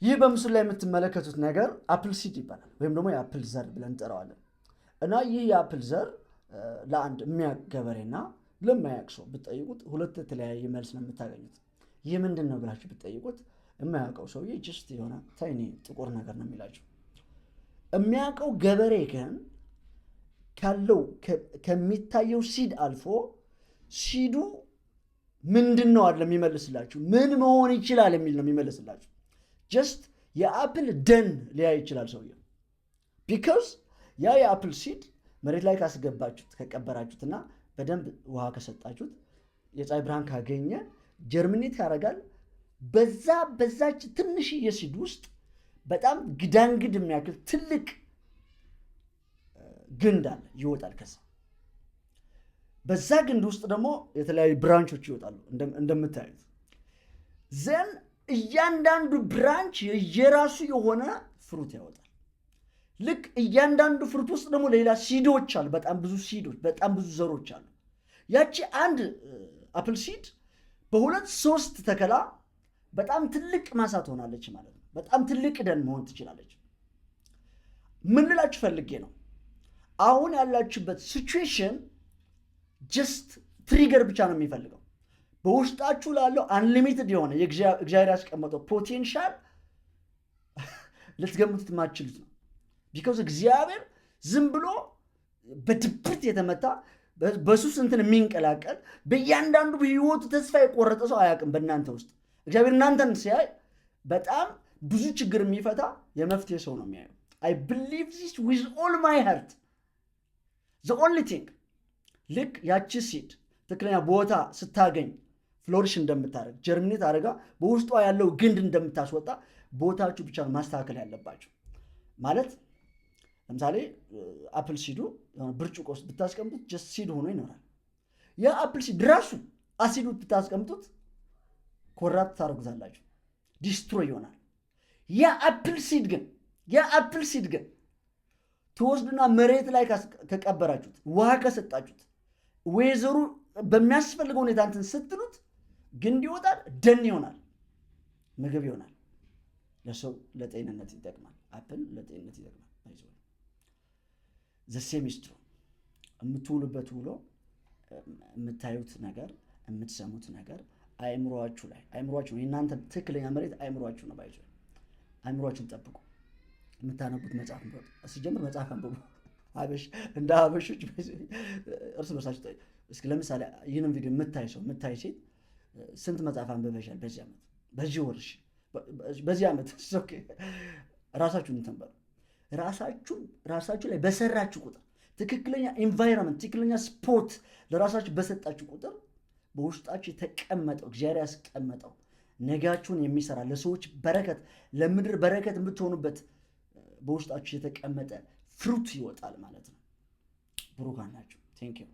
ይህ በምስሉ ላይ የምትመለከቱት ነገር apple seed ይባላል፣ ወይም ደግሞ የ apple ዘር ብለን እንጠራዋለን። እና ይህ የ apple ዘር ለአንድ የሚያውቅ ገበሬና ለማያውቅ ሰው ብትጠይቁት ሁለት የተለያየ መልስ ነው የምታገኙት። ይህ ምንድን ነው ብላችሁ ብትጠይቁት የማያውቀው ሰውዬ just የሆነ tiny ጥቁር ነገር ነው የሚላችሁ። የሚያውቀው ገበሬ ግን ካለው ከሚታየው seed አልፎ seed ኡ ምንድን ነው አይደለም የሚመልስላችሁ፣ ምን መሆን ይችላል የሚል ነው የሚመልስላችሁ። Just የ apple ደን ሊያይ ይችላል ሰውየው። Because ያ የ apple seed መሬት ላይ ካስገባችሁት፣ ከቀበራችሁትና በደንብ ውሃ ከሰጣችሁት፣ የፀሐይ ብርሃን ካገኘ germinate ያደርጋል። በዛች ትንሽዬ seed ውስጥ በጣም ግዳንግድ የሚያክል ትልቅ ግንድ አለ፣ ይወጣል። ከዛ በዛ ግንድ ውስጥ ደግሞ የተለያዩ branch ኦች ይወጣሉ እንደምታዩት። Then እያንዳንዱ branch የየራሱ የሆነ fruit ያወጣል። ልክ እያንዳንዱ fruit ውስጥ ደግሞ ሌላ seed ኦች አሉ። በጣም ብዙ seed ኦች፣ በጣም ብዙ ዘሮች አሉ። ያቺ አንድ apple seed በሁለት ሶስት ተከላ በጣም ትልቅ ማሳ ትሆናለች ማለት ነው። በጣም ትልቅ ደን መሆን ትችላለች። ምን ልላችሁ ፈልጌ ነው፣ አሁን ያላችሁበት situation just trigger ብቻ ነው የሚፈልገው። በውስጣችሁ ላለው unlimited የሆነ እግዚአብሔር ያስቀመጠው potential ልትገምቱት የማትችሉት ነው። Because እግዚአብሔር ዝም ብሎ በድብርት የተመታ፣ በሱስ እንትን የሚንቀላቀል፣ በእያንዳንዱ በህይወቱ ተስፋ የቆረጠ ሰው አያውቅም። በእናንተ ውስጥ እግዚአብሔር እናንተን ሲያይ በጣም ብዙ ችግር የሚፈታ የመፍትሄ ሰው ነው የሚያየው። I believe this with all my heart. The only thing፣ ልክ ያቺ seed ትክክለኛ ቦታ ስታገኝ flourish እንደምታደርግ፣ germinate አድርጋ በውስጧ ያለው ግንድ እንደምታስወጣ ቦታችሁ ብቻ ነው ማስተካከል ያለባችሁ። ማለት ለምሳሌ apple seed ኡ ብርጭቆ ውስጥ ብታስቀምጡት just seed ሆኖ ይኖራል። የ apple seed ራሱ አሲዱ ብታስቀምጡት corrupt ታደርጉታላችሁ፣ destroy ይሆናል። የ apple seed ግን ትወስዱና መሬት ላይ ከቀበራችሁት፣ ውሃ ከሰጣችሁት፣ ወይዘሩ በሚያስፈልገው ሁኔታ እንትን ስትሉት ግንድ ይወጣል፣ ደን ይሆናል፣ ምግብ ይሆናል። ለሰው ለጤንነት ይጠቅማል። Apple ለጤንነት ይጠቅማል። The same is true። የምትውሉበት ውሎ፣ የምታዩት ነገር፣ የምትሰሙት ነገር አእምሯችሁ ላይ፣ አእምሯችሁ የእናንተ ትክክለኛ መሬት አእምሯችሁ ነው። By the way፣ አእምሯችሁን ጠብቁ። የምታነቡት መጽሐፍ ምረጡ። ሲጀምር መጽሐፍ አንብቡ። እንደ ሀበሾች እርስ በርሳችሁ እስኪ ለምሳሌ ይህንን ቪዲዮ የምታይ ሰው፣ የምታይ ሴት ስንት መጽሐፍ አንብበሻል በዚህ ዓመት፣ በዚህ ወር፣ በዚህ ዓመት? ራሳችሁን እንትን በሉ። ራሳችሁ ላይ በሰራችሁ ቁጥር፣ ትክክለኛ environment፣ ትክክለኛ spot ለራሳችሁ በሰጣችሁ ቁጥር በውስጣችሁ የተቀመጠው፣ እግዚአብሔር ያስቀመጠው፣ ነጋችሁን የሚሰራ፣ ለሰዎች በረከት፣ ለምድር በረከት የምትሆኑበት በውስጣችሁ የተቀመጠ fruit ይወጣል ማለት ነው። ብሩካን ናችሁ። Thank you.